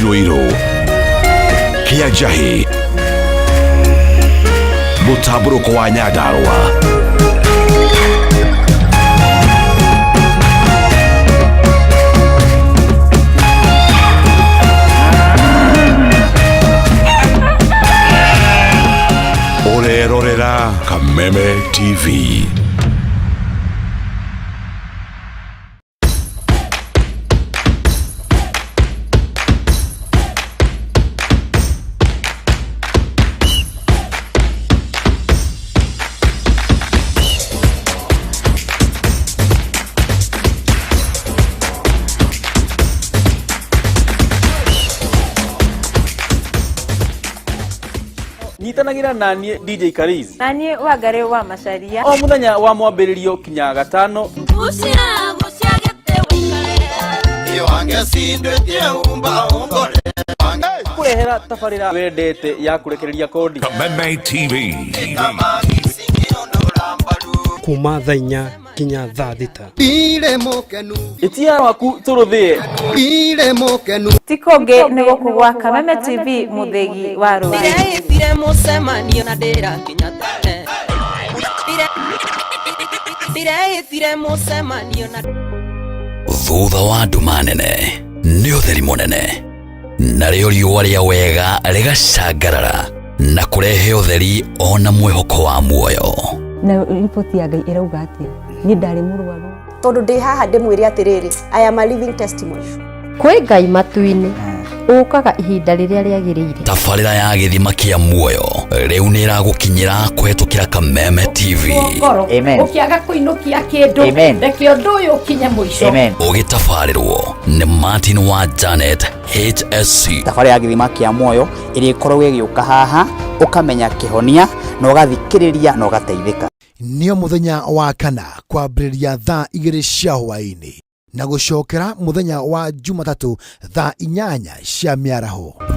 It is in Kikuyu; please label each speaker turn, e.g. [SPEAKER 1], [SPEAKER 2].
[SPEAKER 1] Rũmbirũ Kĩa Njahĩ, mũtambũrũko wa Nyandarũa. Ũrerorera Kameme TV.
[SPEAKER 2] Nyitanagĩra naniĩ DJ Karizi
[SPEAKER 3] Na niĩ Wangarĩ wa Macaria.
[SPEAKER 2] O mũthenya wa mwambĩrĩrio kinya gatano. Kũrehera tabarĩra wendete ya kũrekereria kodi.
[SPEAKER 1] Kameme TV.
[SPEAKER 4] Kuma thaa 4 nginya thaa 6.
[SPEAKER 2] Ĩtia waku tũrũthĩe.
[SPEAKER 3] Ti kũngĩ nĩ gũkũ gwa Kameme TV, mũthĩgi wa rũrĩrĩ.
[SPEAKER 5] Ndĩreĩtire mũcemanio na ndĩrakinya tene. Ndĩreĩtire mũcemanio na
[SPEAKER 6] Thutha wa nduma nene nĩ ũtheri mũnene, narĩo riũa rĩa wega rĩgacangarara na kũrehe ũtheri ona mwĩhoko wa muoyo.
[SPEAKER 7] Na riboti ya Ngai ĩrauga atĩa? Niĩ ndarĩ mũrwaru.
[SPEAKER 8] Tondũ ndĩ haha ndĩmwĩre atĩrĩrĩ, I am a living testimony.
[SPEAKER 9] Kwĩ Ngai matu-inĩ ũkaga ihinda rĩrĩa rĩagĩrĩire.
[SPEAKER 6] Tabarĩra ya gĩthima kĩa muoyo rĩu nĩ ĩragũkinyĩra kũhetũkĩra Kameme TV.
[SPEAKER 10] Ngoro ũkĩaga kũinũkia kĩndũ, reke ũndũ ũyũ ũkinye mũico.
[SPEAKER 6] Ũgĩtabarĩrwo nĩ Martin wa Janet HSC.
[SPEAKER 11] Thabarĩ ya gĩthima kĩa muoyo ĩrĩkoragwo ĩgĩũka haha, ũkamenya kĩhonia na ũgathikĩrĩria na ũgateithĩka.
[SPEAKER 12] Nĩo mũthenya wa kana kwambĩrĩria thaa 2 cia hwaĩ-inĩ na gũcokera mũthenya wa Jumatatũ thaa 8 cia mĩaraho.